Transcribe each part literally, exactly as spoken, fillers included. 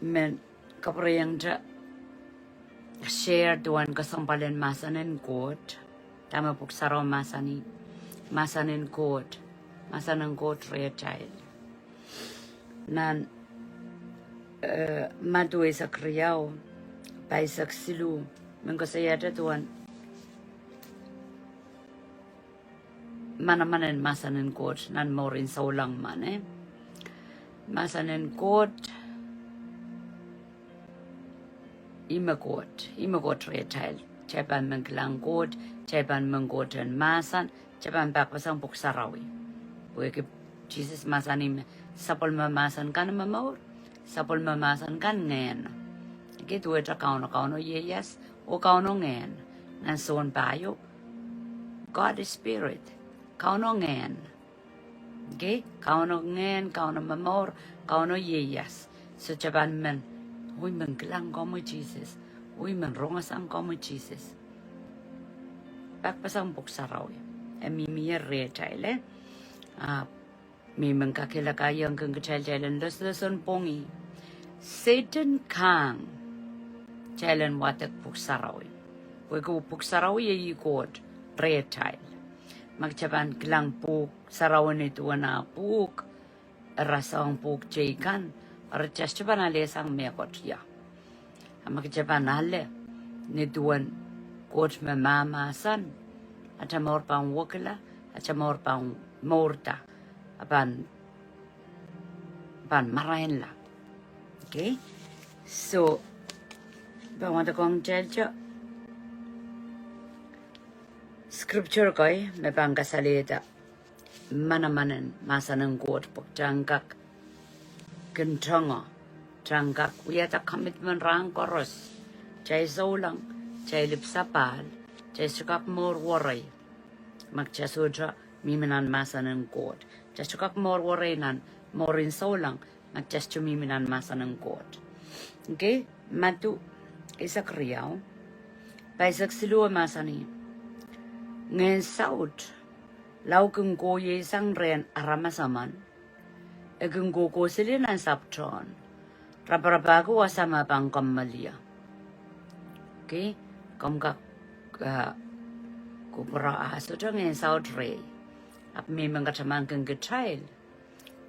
men kapwurehiong te share duwen kesempwal en mahsen en Koht. Dahme Pwuhk Sarawi mahsanih, mahsen en Koht, mahsen en Koht rehtail. Nan, eh, Madiu eisek riau, pahisek siluh, men koasoiahte duwen manaman en mahsen en Koht nan mour en souleng men, eh. Mahsen en Koht, ih me Koht, ih me Koht rehtail. Kitail pahn men kilang Koht, kitail pahn men Koht en mahsen, kitail pahn pekipeseng Pwuhk Sarawi. Pwehki Sises mahsanih me sapwellime mahsen kan me mour, sapwellime mahsen kan ngehn. Ekei duwehte Kauno, Kauno ieias, oh Kauno ngehn. Nan sounpahieu, God is spirit. Kauno ngehn. Ekei, Kauno ngehn, Kauno momour, Kauno ieias. So kitail pahn men, oh I men kilang komwi Sises, oh I men rongosang komwi Sises. Pekipeseng Pwuhk Sarawi. E mihmi rehtail, eh. Ah, mihmi kak ele kahiengkin kitail, kitail en loslosonpwongih Sehdan kahng kitail en wadek Pwuhk Sarawi. Pwehki Pwuhk Sarawi iei Koht rehtail. Ma kitail pahn kilang Pwuhk Sarawi ni duwen ah pwuhk, rasehng pwuhk teikan, eri kitail sohte pahn alehsang mehkot, ia. A ma kitail pahn ale ni duwen Koht me mahmahsen, atail mour pahn wekila, atail mour pahn mourda, a pahn, pahn marainla. Ekei. So, pahn wadek ong kitail te scripture kei me pahn kasalehda manaman en mahsen en Koht pwe kitail en kak kin tongo, kitail en kak wiahda commitment rahn koaros. Kitail souleng, kitail ipwsapahl, kitail sohte kak mour werei ma kitail sohte mihmi nan mahsen en Koht. Kitail sohte kak mour werei nan mour en souleng ma kitail sohte mihmi nan mahsen en Koht. Ekei, Madiu eisek riau, pahisek siluh mahsanih, Ngehn Saut lao kin kohieng sang rehn aramas emen, e kin kohkohseli nan sapwtehn. Raparapahki wasa me pahn kommoal ie. Ekei, komw kak, ah, kupwure ah sohte Ngehn Saut rehi. Ahpw mihmi katamankin kitail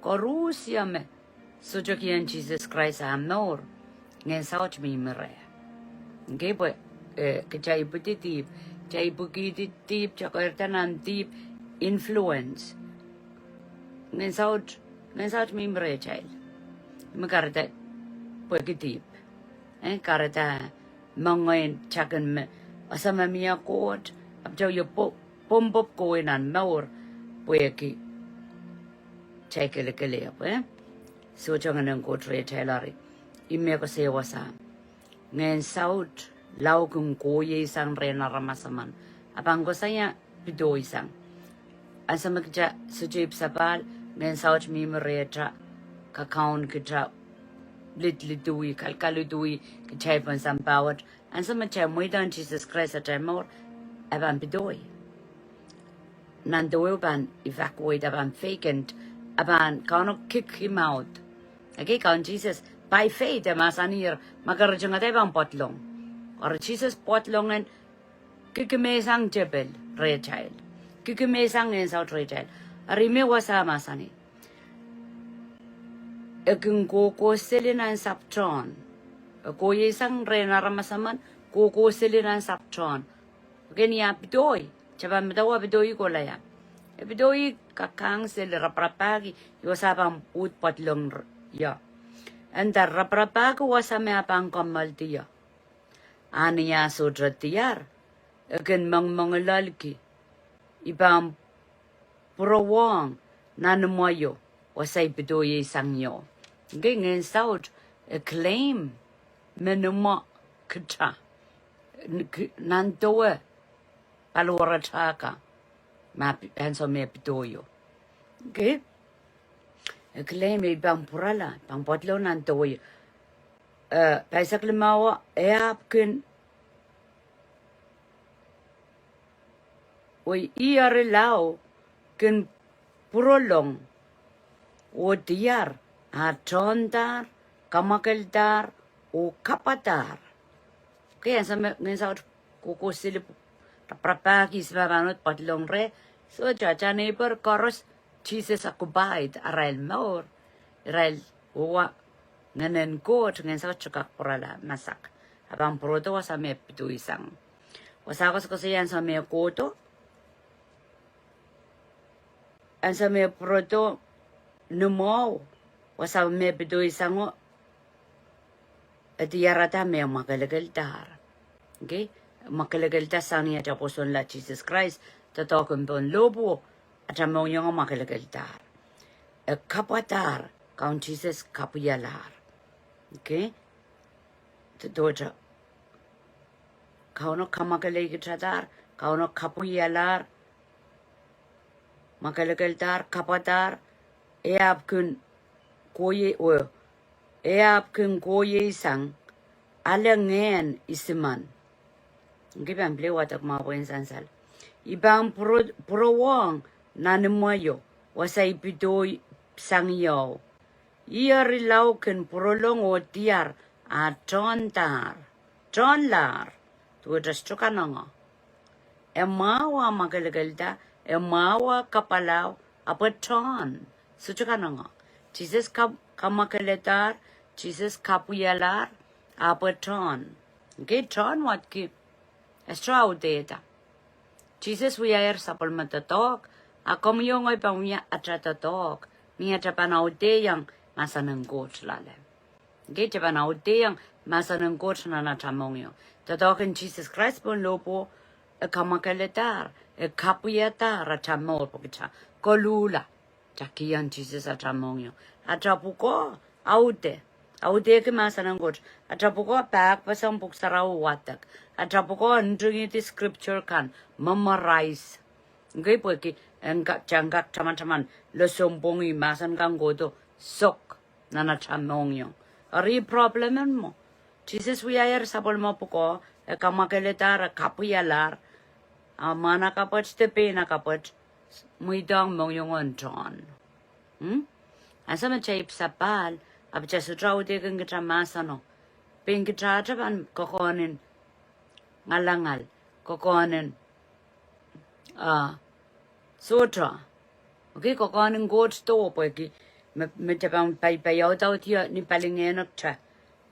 koaros me sohte kihong Sises Krais ah mour, Ngehn Saut mihmi reh. Ekei, pwe, eh, kitail ipwidi dihp, kitail ipwikihdi dihp, kitail keirda nan dihp influence. Ngehn Saut, Ngehn Saut mihmi rehtail. Me kahrehda pwehki dihp. Eh, kahrehda moange en takin me, ese me mie Koht, ahpw kitail wie pwo-, pwopwomw kohwei nan mour, pwehki kitail kelekelehpw, eh. Sohte Ngehn en Koht rehtail eri. Ih me koasoia wasa. Ngehn Saut lao kin kohieng sang rehn aramas emen. A pahn koasoia pidoisang. Ansou me kitail sohte ipwsapahl, Ngehn Saut mihmi rehtail, kakaun kitail lidlidui, kalkalidui, kitail pohn sampah wet. Ansou me kitail mweidohng Sises Krais atail mour, e pahn pidoi. Nan deweo pahn evacuate, a pahn vacant, a pahn Kauno kick him out. Ekei, Kaun Sises, by faith, e mahsanih, ma ke ritingada I pahn pwodlong. Eri Sises pwodlong en kikimehsang tepel rehtail. Kikimehsang Ngehn Saut rehtail. Eri me wasa mahsanih. E kin kohkohseli nan sapwtehn. E kohieng sang rehn aramas emen, kohkohseli nan sapwtehn. Ekei, ni ah pidoi, kitail pahn medewe pidoi kohla ia. E pidoi kakahng seli, raparapahki, wasa pahn uhd pwodlong r-, ia. E nda raparapahki wasa me e pahn kommoaldi ia. A ni ah sohte diar, e kin mengmengloalki. I pahn pwurowohng nan imwaio, wasa I pidoiei sang io. Ekei, Ngehn Saut e claim me ni imwo kitail. N-, k-, nan dewe paliwaratail ka, ma pi-, ansou me e pidoio. Ekei? E claim me I pahn pwurala, pahn pwodlong nan dewe. Eh, pahisek limau, e ahpw kin wei, ih eri lao kin pwurolong oh diar, a tohndahr kamwakeldahr, oh kapwadahr. Okay, ansou me ngehn saut kohkohseli, raparapahki, ihs me pahn uhd pwadilong reh. So, atail neighbor koaros, Sises occupied arail mour. Irail wia ngehnen Koht, ngehn saut sohte kak pwurala masak. A pahn pwurodo wasa me pidoisang. Wasa koasoakoasoia ansou me kohdo, ansou me pwurodo ni mwahu, wasa me pidoisango, e diarada me mwakelekeldahr. Okay? Mwakelekelda sang ni atail pwosonla Sises Krais, doadoahk en pohn lohpwuo, atail mohngiong mwakelekeldahr. E kapwadahr, Kaun Sises kapwialahr. Okay? Doadoahte. Kauno kamwakelei kitadahr, Kauno kapwialahr, mwakelekeldahr, kapwadahr, e ahpw kin kohiei, oh, e ahpw kin kohieisang, ale ngehn isimen. Ngipen pil wadek mwahu pwehn sansal. I pahn pwuro-, pwurowohng nan imweio, wasa I pidoisang ieu. Ih eri lao kin pwurolong oh diar, a tohndahr, tohnlahr, duwehte sohte kanengo. E mwahu ah mwakelekelda, e mwahu ah kapwalao, ahpw e tohn, sohte kanengo. Sises ka-, kamwakeledahr, Sises kapwialahr, ahpw e tohn. Okay, tohn wadki, e sohte audehda. Sises wiahier sapwellime doadoahk, a komwi oh ngehi pahn wia atail doadoahk, ni atail pahn audehiong mahsen en Koht loale. Okay, atail pahn audehiong mahsen en Koht nan atail mohngiong. Doadoahk en Sises Krais pohn lohpwuo, e kamwakeledahr, e kapwiadahr atail mour pwe kitail koluhla. Kitail kihong Sises atail mohngiong. Atail pwukoa, aude. Audehki mahsen en Koht. Atail pwukoa pahkpeseng Pwuhk Sarawi wadek. Atail pwukoa ntingihdi scripture kan, memorize. Okay, pwehki en ka-, kitail kak tamataman, lesempwongih mahsen kan kohdo, sok nan atail mohngiong. Eri problem en mwo. Sises wiahier sapwellime pwukoa, e kamwakeledahr, e kapwialahr, a mwahnakapwet de peinakapwet, mweidohng mohngiong en tohn. Hmm? Ansou me kitail ipwsapahl, ahpw kitail sohte audehki kitail mahseno. Pein kitail ahte pahn kokohn en ngalangal, kokohn en, ah, sohte. Okay, kokohn en Koht doh pwehki me, me kitail pahn paipaioudaudio ni palingehno kitail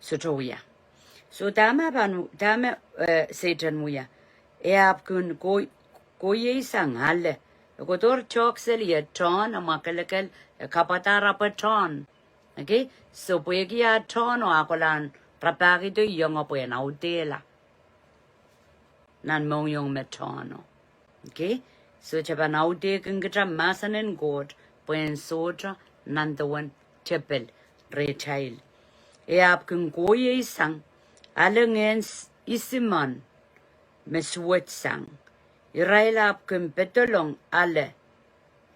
sohte wia. So dahme pahn, dahme, eh, Sehdan wia. E ahpw kin ko-, kohieisang ale. E kohdohr tohk seli, e tohn, e mwakelekel, e kapwadahr ahpw e tohn. Okay? So pwehki ah tohno, ah kolahn rapahkido iong pwehn audehla nan mohngiong me tohno. Okay? So kitail pahn audehki kitail mahsen en Koht pwehn sohte nan duwen tepel rehtail. E ahpw kin kohieisang ale ngehn s-, isimen me suwedsang. Irail ahpw kin pedolong ale,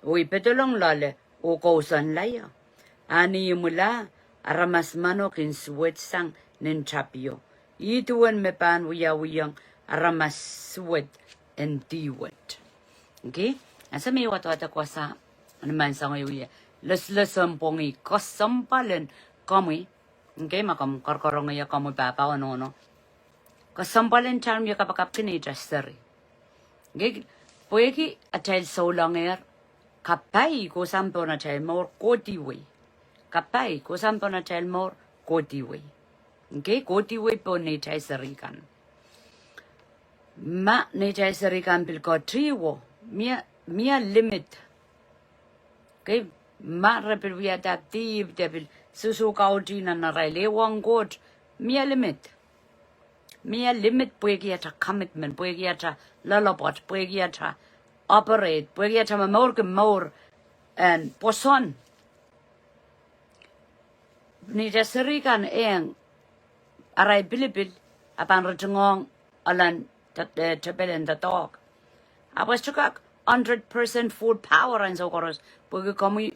oh I pedolong loale, oh kousoanla ie. A ni imwila, aramas mwahu kin suwedsang nin tapio. Ih duwen me pahn wiawihong aramas suwed en dih wet. Okay? Ansou me I wadwadek wasa, ni maing sang I wie. Lesles, lesempwongih, kesempwal en komwi. Okay, ma komw koaroakoarongie komwi pahpa oh nohno. Kesempwal en atail mie kapakapki neitail seri. Okay, pwehki atail souleng er, kapai kohsang pohn atail mour kohdihwei. Kapai kohsang pohn atail mour kohdihwei. Okay, kohdihwei pohn neitail seri kan. Ma neitail seri kan pil kohdihwo, mie, mie limit. Okay, ma re pil wiahda dihp de pil susuhkautih nan arail ehuong Koht, mie limit. Mie limit pwehki atail commitment, pwehki atail loalopwoat, pwehki atail operate, pwehki atail momourki mour en pwoson. Neitail seri kan ehng arail pilipil, a pahn ritingohng ahlen te-, eh, tepel en doadoahk. Ahpw e sohte kak hundred percent full power ansou koaros, pwehki komwi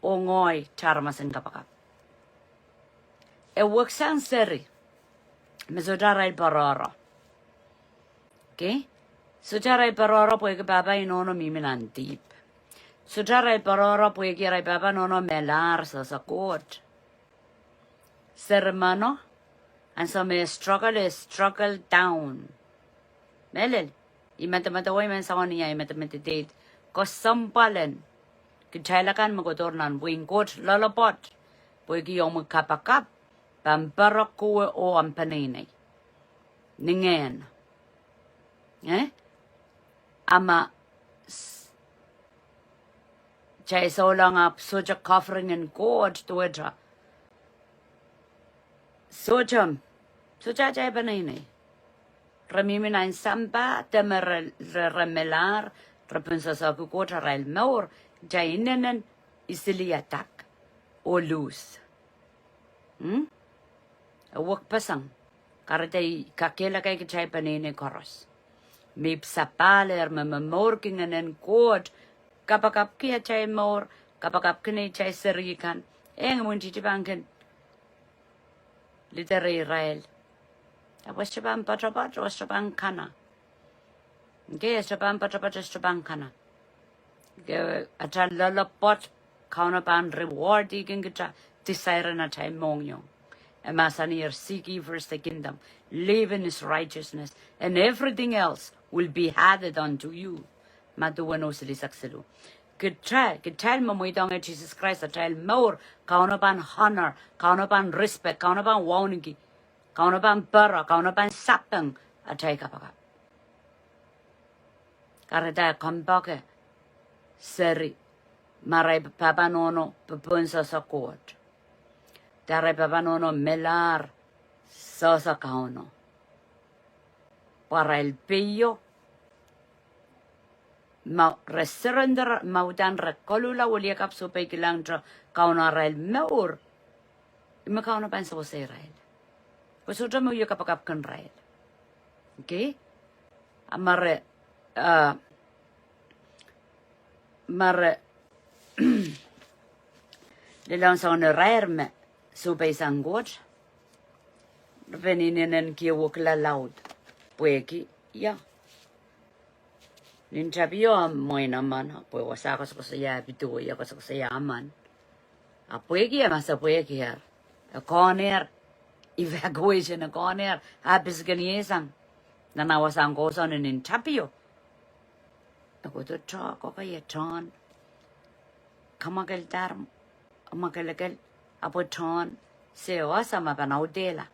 oh ngehi kitail aramas en kapakap. E weksang seri me sohte arail porohro. Okay? Sohte arail porohro pwehki pahpa oh nohno mihmi nan dihp. Sohte arail porohro pwehki arail pahpa oh nohno melahr sehse Koht. Seremeno, ansou me e struggle, e struggle down. Mehlel, I medemedewe I men soangen ia, I medemedewe date. Kesempwal en kitail akan me kohdohr nan wehin Koht loalopwoat, pwehki omwi kapakap pahn perekuwe oh omw peneinei. Ni ngehn. Eh? A ma s-, kitail souleng ahpw sohte covering en Koht duwehte. Sohte, sohte atail peneinei. Re mihmi nan sampah, de me re, re, re melahr, re pwunsoasoahki Koht arail mour, kitail inenen easily attack or lose. Hmm? E wekpeseng. Kahrehda I kakehlaka kitail peneinei koaros. Me I pil sapahlehr me momourki ngehnen Koht, kapakapki atail mour, kapakapki neitail seri kan. Eng imwintihti pahn kin liderei irail. Ahpw e sohte pahn poatopoat, e sohte pahn kana. Ke, e sohte pahn poatopoat, e sohte pahn kana. Ke, atail loalopwoat, Kauno pahn reward-i kin kitail desire en atail mohngiong. E mahsanier, "Seek ye first the kingdom, live in his righteousness, and everything else will be added unto you." Madiu weneu silihsek siluh. Kitail, kitail me mweidohng Sises Krais atail mour, Kauno pahn honor, Kauno pahn respect, Kauno pahn wauneki, Kauno pahn pere, Kauno pahn sapeng atail kapakap. Kahrehda e kompoake seri, ma re pahpa nohno pwunsoasoahki Koht. De re pahpa nohno melahr sohso Kauno. Pwe arail peio, ma re surrender, ma uhdahn re koluhla wiliakapw sohpeikilang te Kauno arail mour, ih me Kauno pahn sewese irail. Pwe sohte me wie kapakap kin irail. Okay? A ma re, ah, ma re lelohng soangen irair me sohpeisang Koht, re pahn inenen kiewekla laud. Pwehki, ia. Nin tapio mwein emen, pwe wasa koasokoasoia, pidue ia koasokoasoia emen. A pwehki e masepwehkier. E kohnehr evacuation, e kohnehr, a pisikin iesang. Nan ah wasahn kousoan nin tapio. E kohdo tohkohke, e tohn. Kamwakeldahr, mwakelekel, ahpw e tohn. Se wasa me pahn audehla.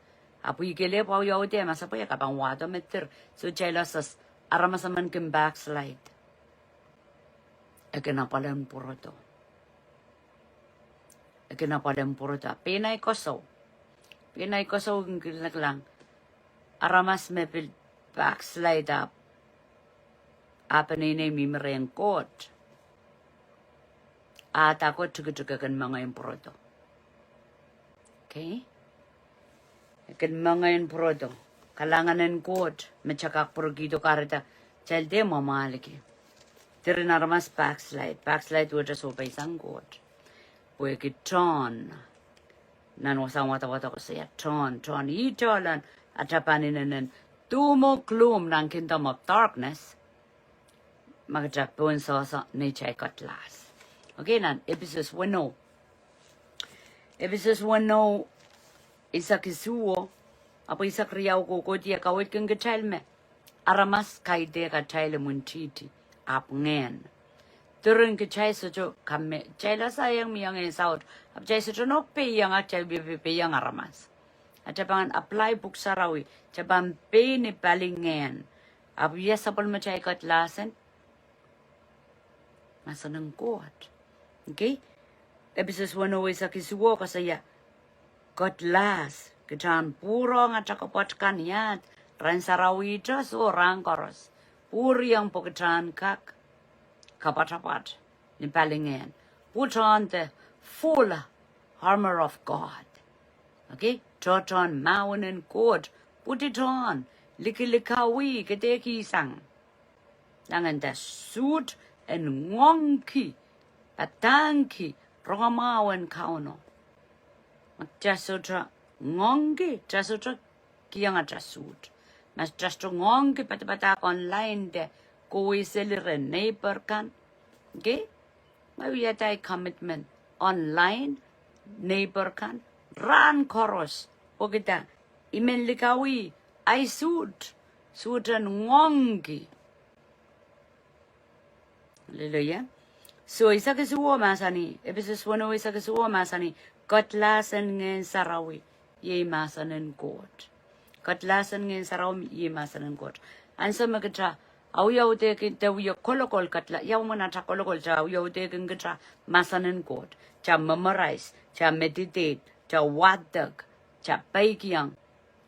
Ahpw I kelehpw awi audeh, masepwehk, e pahn wahdo me dir. So kitail koaros, aramas emen kin backslide. E kin apwal en pwurodo. E kin apwal en pwurodo. Pein ei koasoi. Pein ei koasoi kin kilang. Aramas me pil backslide ahpw ah peneinei mihmi rehn Koht, ah dako tikitik, e kin mengei en pwurodo. Okay? E kin mengei en pwurodo. Kalahngan en Koht me kak pwurokihdo kahrehda kitail dehr mwamwahlki. Diren aramas backslide. Backslide wehwehte sohpeisang Koht. Pwehki tohn. Nan wasahn wadawad koasoia tohn, tohn. Ih tohlen atail pahn inenen doom or gloom nan kingdom of darkness. Ma kitail pwunsoasoahki neitail kedlahs. Okay, nan Episos weneu. Episos weneu, eisek isuh, ahpw eisek riau kohkohdi e kaweidkin kitail me aramas kaidehk atail imwintihti, ahpw ngehn. Diren kitail sohte kame, kitail ese iang mihmi iang saut, ahpw kitail sohte nohk peiang, ahpw kitail pei, pei, peiang aramas. Atail pahn apply Pwuhk Sarawi, kitail pahn pei ni palingehn. Ahpw ia sapwellimatail kedlahs en? Mahsen en Koht. Okay? Episos weneu eisek isuh koasoia kedlahs, kitail en pwurohng atail kapwat kan iahd, rahn sarawihte soh rahn koaros. Pwuriong pwe kitail en kak kapwatapwat ni palingehn. Put on the full armor of God. Okay? Tohtohn mahwen en Koht. Put it on. Likilikawih, kedehkihsang. Langenda suht en ngoangki, padahngki rongamwahu en Kauno. Ma kitail sohte ngoangki, kitail sohte kihong atail suht. Ma kitail sohte ngoangki, padapadahk online de kohwei seli rehn neighbor kan. Okay? Ma wia atail commitment online, neighbor kan. rahn koaros. Pwehki dah? I men likawih ahi suht, suht en ngoangki. Hallelujah. So, eisek isuh mahsanih, Epesos weneu eisek isuh mahsanih, kedlahs en Ngehn Sarawi iei mahsen en Koht. Kedlahs en Ngehn Sarawi iei mahsen en Koht. Ansou me kitail awiawihdekin, de wie kolokol kedla, ia mwomwen atail kolokol, kitail awiawihdekin kitail mahsen en Koht, kitail memorize, kitail meditate, kitail wadek, kitail peikiong.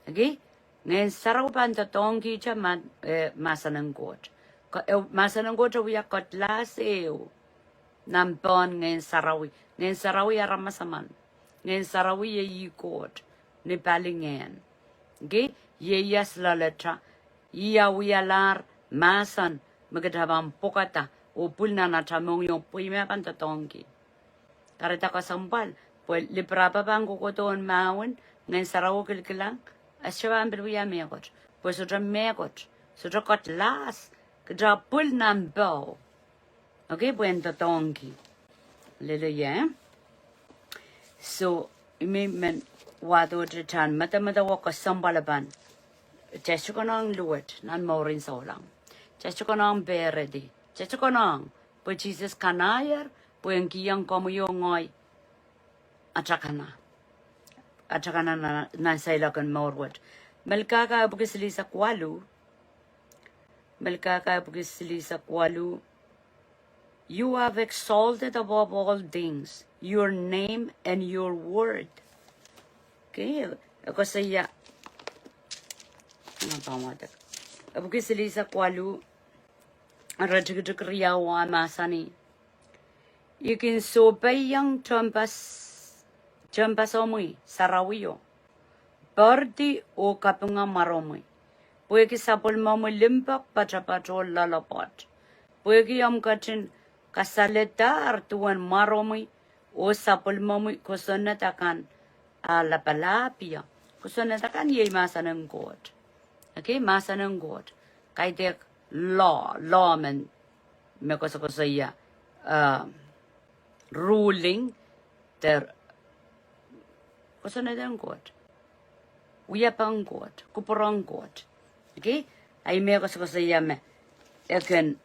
Okay? Ngehn Sarawi pahn doadoahngki kitail ma-, eh, mahsen en Koht. Ke-, eh, mahsen en Koht e wia kedlahs ehu nan pohn Ngehn Sarawi. Ngehn Sarawi aramas emen. Ngehn Sarawi iei Koht ni palingehn. Okay? Ieias loalatail. Ih wialahr mahsen me kitail pahn pwukada, oh pil nan atail mohngiong pwe ih me pahn doadoahngki. Kahrehda kesempwal, pwe librapa pahn kokohdo mahwen, Ngehn Sarawi kilkilang, e sohte pahn pil wia mehkot. Pwe sohte mehkot, sohte kedlahs, kitail pil nan poh. Okay, pwe en doadoahngki. Hallelujah. So, I men wahdohte kitail medemedewe kesempwal pahn. Kitail sohte konehng luwet nan mourin souleng. Kitail sohte konehng peredi. Kitail sohte konehng, pwe Sises kanahier, pwe en kihong komwi oh ngehi atail kana. Atail kana nan, nan seiloak en mour wet. Melkahka epwiki silihsek waluh. Melkahka epwiki silihsek waluh. You have exalted above all things your name and your word. Okay, e koasoia. Nga pahn wadek. Epwiki silihsek waluh, iretikitik riau e mahsanih, I kin sohpeiong tehnpas, tehnpasomwi sarawio, poaridi oh kapinga mwaromwi, pwehki sapwellimomwi limpoak, poatopoat oh loaloapwoat. Pwehki omw ketin kasaledahr duwen mwaromwi oh sapwellimomwi kosonned akan a lapalahpie. Kosonned akan iei mahsen en Koht. Okay, mahsen en Koht. Kaidehk law, law men me koasokoasoia, uh, ruling, de kosonned en Koht, wiepen Koht, kupwuren Koht. Okay? Ahi me koasokoasoia me e kin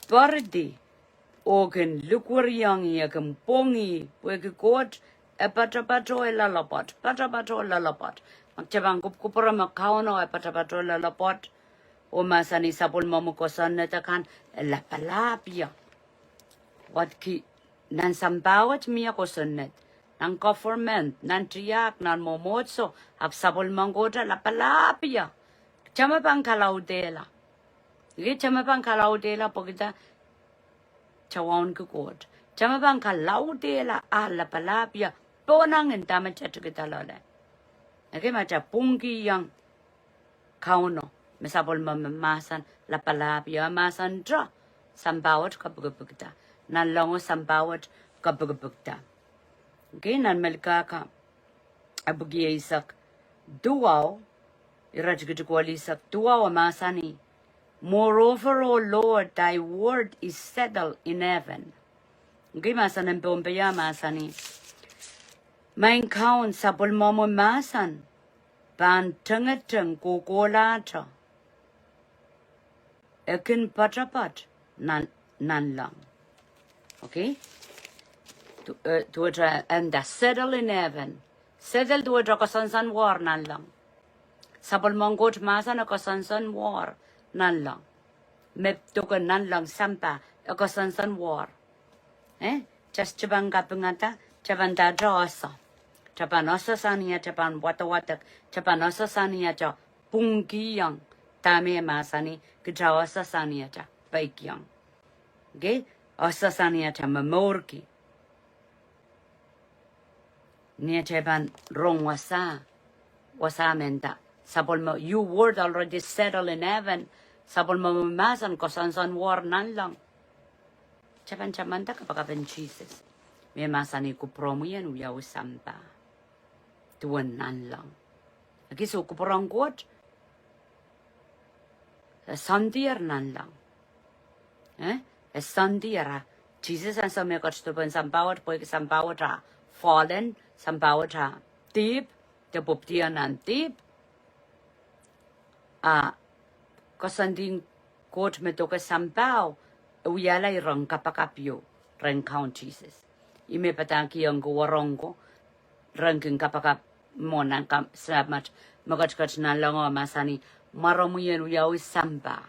poaridi oh kin likweriongi, e kin pwongih, pwehki Koht e poatopoat oh loaloapwoat, poatopoat oh loaloapwoat. Ma kitail pahn kupwukupwure me Kauno e poatopoat oh loaloapwoat, oh mahsanih sapwellimomwi kosonned akan e lapalahpie. Wadki nan sampah wet mie kosonned, nan government, nan tiahk, nan mwomwohdiso, ahpw sapwellimen Koht e lapalahpie. Kitail me pahn kalaudehla. Kitail me pahn kalaudehla pwehki kitail wauneki Koht. Kitail me pahn kalaudehla a lapalahpie. Pohnangin dahme kitail tikida loale. Okay, ma kitail pwungkihong Kauno, me sapwellime me mahsen lapalahpie, mahsen te, sampah wet kapikipikda. Nanlengo sampah wet kapikipikda. Okay, nan Melkahka epwiki eisek duwau, iretikitik welihsek duwau e mahsanih, Moreover, O Lord, thy word is settled in heaven. Okay, mahsen en Pohnpei e mahsanih, Maing Kaun, sapwellimomwi mahsen pahn tengeteng kohkohlahte, e kin poatopoat nan, nanleng. Okay? Du-, eh, duwehte, and the settle in heaven. Settle duwehte koasoansoanwohr nanleng. Sapwellimen Koht mahsen e koasoansoanwohr nanleng. Me doke nanleng sampah e koasoansoanwohr. Eh? Kitail sohte pahn kapingada, kitail pahn dahte ese. Kitail pahn ese sang ni atail pahn wadawadek, kitail pahn ese sang ni atail pwungkihong dahme e mahsanih, kitail ese sang ni atail peikiong. Okay? Ese sang ni atail momourki. Ni atail pahn rong wasa, wasa me nda, sapwellime, your word already settled in heaven. Sapwellimomwi mahsen koasoansoanwohr nanleng. Kitail pahn tamanda kapakap en Sises, me mahsanih kupwuromwi en wiawi sampah duwen nanleng. Okay, so kupwuren Koht e soandier nanleng. Eh? E soandier. A Sises ansou me e ketido pohn sampah wet, pwehki sampah wet a fallen, sampah wet a dihp, de pwupwudiong nan dihp, a koasoandi en Koht me doke sampah, e wiahla irair en kapakap ieu rehn Kaun Sises. Ih me padahkihong ko wahnpoaron ko, ren kin kapakap mwo nan ka-, Samat me ketiket nanleng, e mahsanih, mwaromwi en wiawi sampah,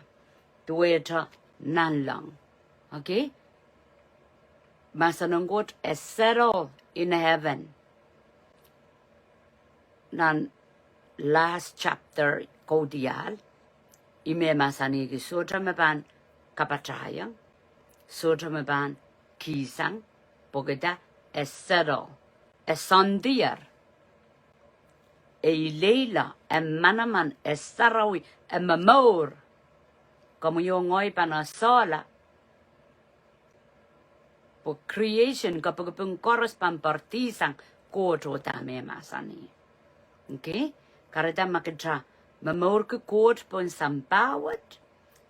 duwehte nanleng. Okay? Mahsen en Koht e settle in heaven. Nan last chapter kaudiahl, ih me mahsanihki sohte me pahn kapatahiong, sohte me pahn kihsang, pwehki dah? E settle, e soandier, e ileila, e manaman, e sarawi, e momour. Komwi oh ngehi pahn esehla, pwe creation, kapikipik koaros pahn poaridisang Koht oh dahme e mahsanih. Okay? Kahrehda ma kitail momourki Koht pohn sampah wet,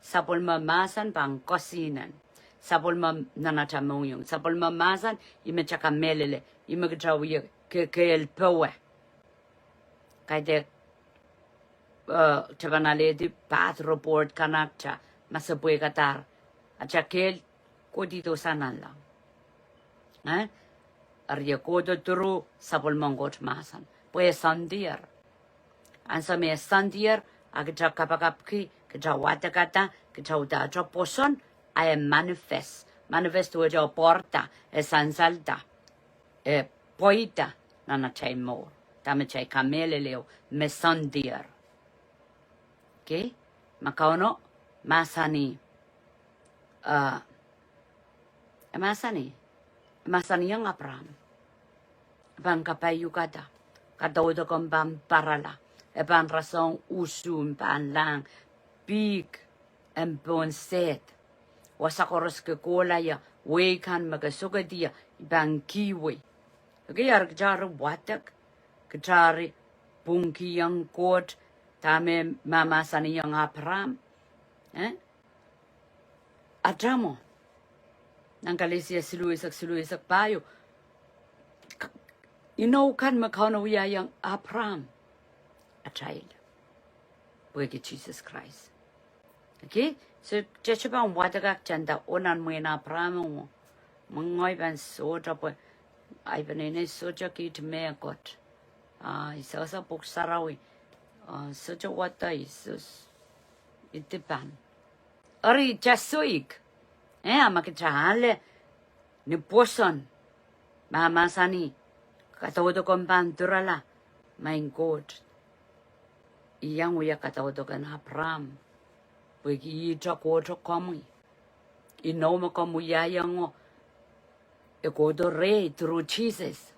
sapwellime mahsen pahn kosinen. Sapwellime nan atail mohngiong. Sapwellime mahsen, ih me kitail kamehlele, ih me kitail wie ke-, kehl powe. Kaidehk, eh, kitail pahn alehdi path report kan, a kitail masepwehkadahr, atail kehl kohdi dohsang nanleng. Eh? Eri e kohdo through sapwellimen Koht mahsen. Pwe e soandier. Ansou me e soandier, a kitail kapakapki, kitail wadekada, kitail uhdahte pwoson, a e manifest. Manifest wehwehte pwarada, e sansalda, e pweida nan atail mour. Dahme kitail kamehlele, me soandier. Okay? Ma Kauno mahsanih, eh, e mahsanih, e mahsanihong Apraam, e pahn kapaiukada, kadaudok en pahn parala, e pahn rasehng usu en pahn lahng, pihk en pohn sehd, wasa koaros ke kohla ie, wehi kan me ke sohkedi ie, I pahn kihwei. Okay, eri kitail wadek, kitail pwungkihong Koht, dahme mahsanihong Apraam. Eh? Atail mwo. Nan Kalesia siluh eisek, siluh eisek pahieu. K-, inou kan me Kauno wiahiong Apraam. Atail. Pwehki Sises Krais. Okay? So, kitail pahn wadek kitail nda, oh nan mwehin Apraam mwo. Mwein ngehi pahn sohte pwe, ahi peneinei sohte kiht mehkot. Ah, I sehse Pwuhk Sarawi. Ah, sohte wadai, soh-, I dipan. Eri kitail soik. Eh, a ma kitail ale ni pwoson, ma mahsanih, kadaudok en pahn durala, maing Koht, I iang wia kadaudok en Apraam, pwehki ihte Koht komwi. Inou me komw wiahiong, e kohdo rehi through Sises.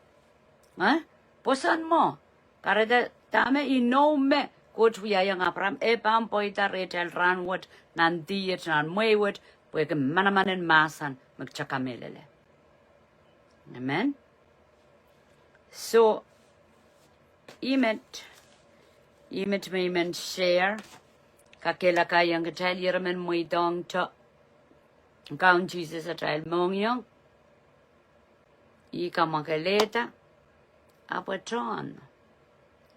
Eh? Pwoson mwo. Kahrehda dahme inou me Koht wiahiong Apraam, e pahn pweida rehtail rahnwet, nan diet, nan mwehi wet, pwehki manaman en mahsen, me kitail kamehlele. Amen. So, ih met, ih met me I men share, kakehlakaiong kitail, ire men mweidohngte Kaun Sises atail mohngiong, ih kamwakelehda, ahpw e tohn.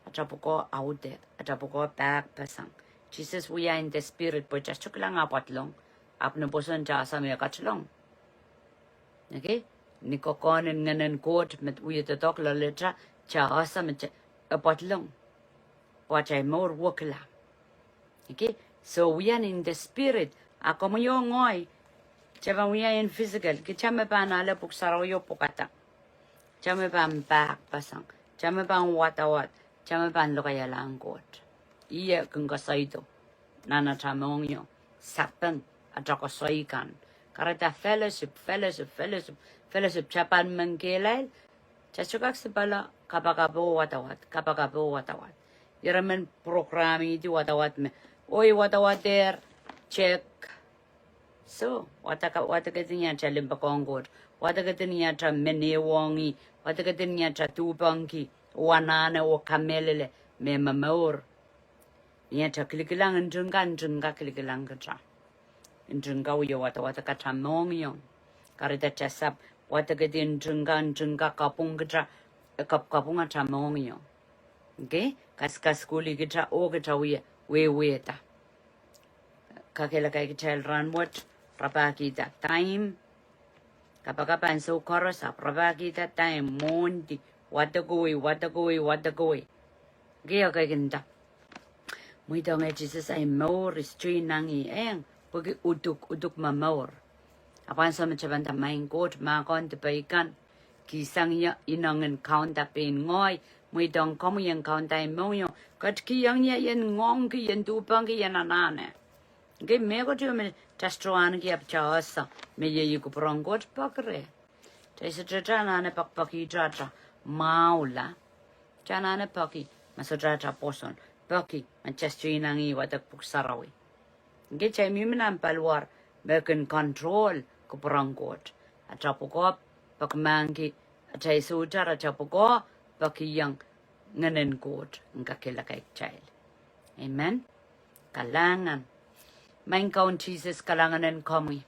Atail pwukoa audehde, atail pwukoa pahkpeseng. Sises wia in the spirit, pwe kitail sohte kilang ah pwadlong, ahpw ni pwoson kitail ese me e ketilong. Okay? Ni kokohn en Ngehn en Koht me wie doadoahk loaletail, kitail ese me kitail, e pwadlong. Pwe atail mour wekila. Okay? So wia in the spirit, a komwi oh ngehi, kitail pahn wia in physical, kitail me pahn ale Pwuhk Sarawi oh pwukada. Kitail me pahn pahkpeseng, kitail me pahn wadawad, kitail me pahn lokaiahlahng Koht. Ih e kin koasoido nan atail mohngiong, sapeng atail koasoi kan. Kahrehda fellowship, fellowship, fellowship, fellowship, kitail pahn men kehlail, kitail sohte kak sipala kapakap oh wadawad, kapakap oh wadawad. Ire men programihdi wadawad me, oh I wadawadehr, check. So, wadek-, wadekedi ni atail limpoakohng Koht, wadekedi ni atail men ehuong ih, wadekedi ni atail duhpengki, oh anahne oh kamehlele me momour. Ni atail kilikilang ntingka, ntingka kilikilang kitail. Ntingka wie wadawadek atail mohngiong. Kahrehda kitail sahpw wadekedi ntingka, ntingka kapwung kitail, e kapwkapwung atail mohngiong. Okay? Kaskasukuhlih kita oh kita wie, wehwehda. Kakehlaka kitail rahnwet, rapahkihda time. Kapakap ansou koaros ahpw rapahkihda time, mwohndi, wadekoi, wadekoi, wadekoi. Okay, okay, kinda. Mweidohng Sises ahi mour, I straining ih, eng, pwehki uduk, uduk momour. Ahpw ansou me kitail pahn nda, Maing Koht, mahkohng dipei kan, kihsang ie ineng en kaunda pein ngehi, mweidohng komwi en kaunda ahi mohngiong, ketikihong ie ien ngoangki, ien duhpangki, ien anahne. Okay, mehkot ieu me kitail sohte ahneki ahpw kitail ese me iei kupwuren Koht, peki reh. Kitail sohte anahne pekipekihte atail mwahula. Kitail anahne peki, ma sohte atail pwoson. Peki, ma kitail sohte inangih wadek Pwuhk Sarawi. Okay, kitail mihmi nan paliwar me kin control kupwuren Koht. Atail pwukoa pekimahkki atail sohte, atail pwukoa pekihong Ngehnen Koht en kakehlaka kitail. Amen. Kalahngan. Maing Kaun Sises, kalahngan en komwi.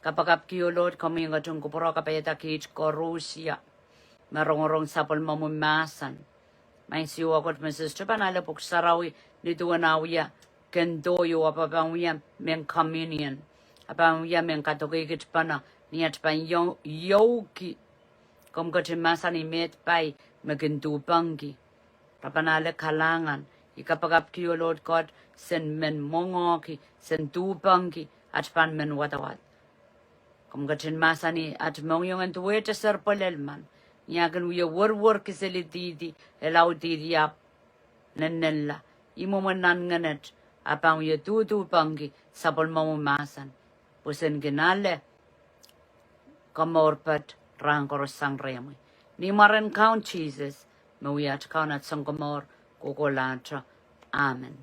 Kapakapki, oh Lord, komwi en ketin kupwure kapaiada kiht koaros me rongorong sapwellimomwi mahsen. Maing Siohwa Koht, me sohte pahn ale Pwuhk Sarawi ni duwen ah wia kendoh, oh ahpw pahn wia mehn communion, ahpw pahn wia mehn kadokeikit pene, ni atail pahn iouki. Komw ketin mahsanih me pai me kin duhpangki. Re pahn ale kalahngan. I kapakapki, oh Lord God, sen men mwenge ki, sen duhpangki atail pahn men wadawad. Komw ketin mahsanih atail mohngiong en duwehte serpwelel men, ni ah kin wie werwer kiseli dihdi, e lao dihdi ahpw nennenla. I mwomwen nan ngenet, ahpw pahn wie duhduhpangki sapwellimomwi mahsen, pwe sen kin ale komour pet rahn koaros sang rehmwi. Ni mwaren Kaun Sises, me wia atail Kaun, atail Sounkomour, kohkohlahte. Amen.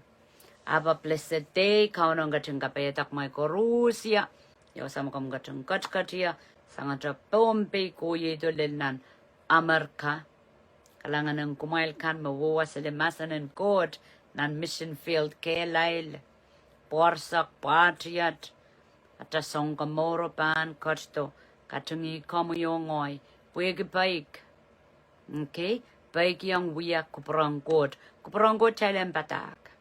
Have a blessed day. Kauno ketin kapaiada kumwail koaros. Ia, ia wasa me komw ketin ketiket ie, sangete Pohnpei kohieido lel nan Amerika. Kalahngan en kumwail kan me wehwehki mahsen en Koht nan mission field kehlail. Pwarsek, pwahtiet, atail Sounkomouro pahn ketido, katingih komwi oh ngehi, pwehki peik. Okay? Peikiong wia kupwuren Koht. Kupwuren Koht kitail en padahk.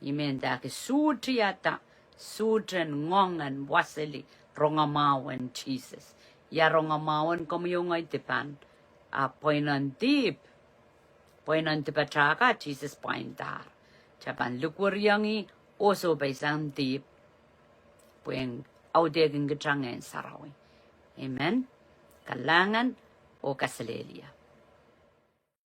I men dahki suhtiada, suhten ngoang en waseli rongamwahu en Sises. Ia rongamwahu en komwi oh ngehi? Dipan. Ahpw pweinen dihp, pweinen dipatail ka Sises pwaindahr. Kitail pahn likwerihong ih oh sohpeisang dihp, pwehn audehkin kitail Ngehn Sarawi. Amen. Kalahngan oh kaselehlie.